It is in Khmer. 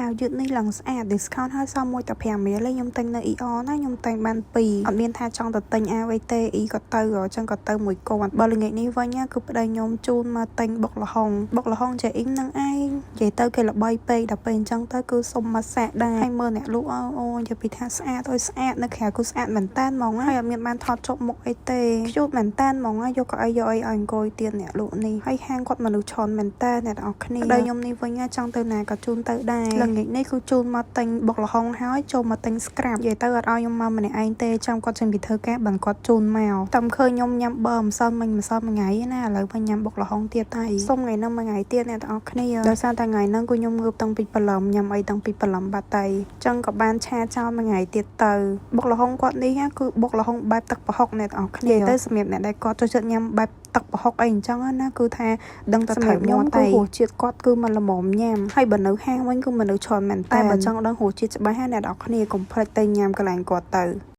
អាវយឺតនេះឡើងស្អាត discount ហើយសល់មួយតែ5រៀលទេខ្ញុំទិញនៅ ER ណាខ្ញុំទិញបាន2អត់មានថាចង់ទៅទិញអាវអីទេអ៊ីក៏ទៅអញ្ចឹងក៏ទៅមួយគាត់បើល្ងាចនេះវិញគឺប្តីខ្ញុំជូនមកទិញបុកល្ហុងបុកល្ហុងចេអ៊ីមនឹងឯងនិយាយទៅគេល្បីពេកដល់ពេលអញ្ចឹងទៅគឺសុំមកសាកដែរហើយមើលអ្នកលក់អូអូនិយាយពីថាស្អាតអើយស្អាតនៅក្រៅគឺស្អាតមែនតើហ្មងហើយអត់មានបានថតជប់មុខអីទេខ្ជូតមែនតើហ្មងយកកៅអីយកអីឲ្យអង្គុយទៀតអ្នកលក់នេះហើយហាងគាត់មនុស្សច្រើនមែនតើអ្នកនរគ្នាប្តីខ្ញុំនេះវិញចង់ទៅណាក៏ជូនទៅដែរល្ងាចនេះគឺជូនមកទិញបុកល្ហុងហើយចូលមកទិញ scrub និយាយទៅអត់ឲ្យខ្ញុំមកម្នាក់ឯងទេចាំគាត់ចេញពីធ្វើការបានគាត់ជូនមកតាមឃើញខ្ញុំញ៉ាំបើម្សិលមិញម្សិលមួយថ្ងៃណាឥឡូវវិញញ៉ាំបុកល្ហុងទៀតហើយសុំថ្ងៃហ្នឹងមួយថ្ងៃទៀតអ្នកទាំងអស់គ្នាដោយសារតែថ្ងៃហ្នឹងគឺខ្ញុំងើបតាំងពីព្រលឹមញ៉ាំអីតាំងពីព្រលឹមបាត់ទៅចឹងក៏បានឆាចោលមួយថ្ងៃទៀតទៅបុកល្ហុងគាត់នេះគឺបុកល្ហុងបែបទឹកប្រហុកអ្នកទាំងអស់គ្នានិយាយទៅសម្រាប់អ្នកដែលគាត់ចូលចិត្តញ៉ាំបែបទឹកប្រហុកអីអញ្ចឹងណាគឺថាដឹងតែត្រូវខ្ញុំគឺរសជាតិគាត់គឺមិនល្មមញ៉ាំហើយបើនៅហាងវិញគឺមនុស្សច្រើនមែនតែបើចង់ដឹងរសជាតិច្បាស់អ្នកនរគ្នាកុំភ្លេចទៅញ៉ាំកន្លែងគាត់ទៅ។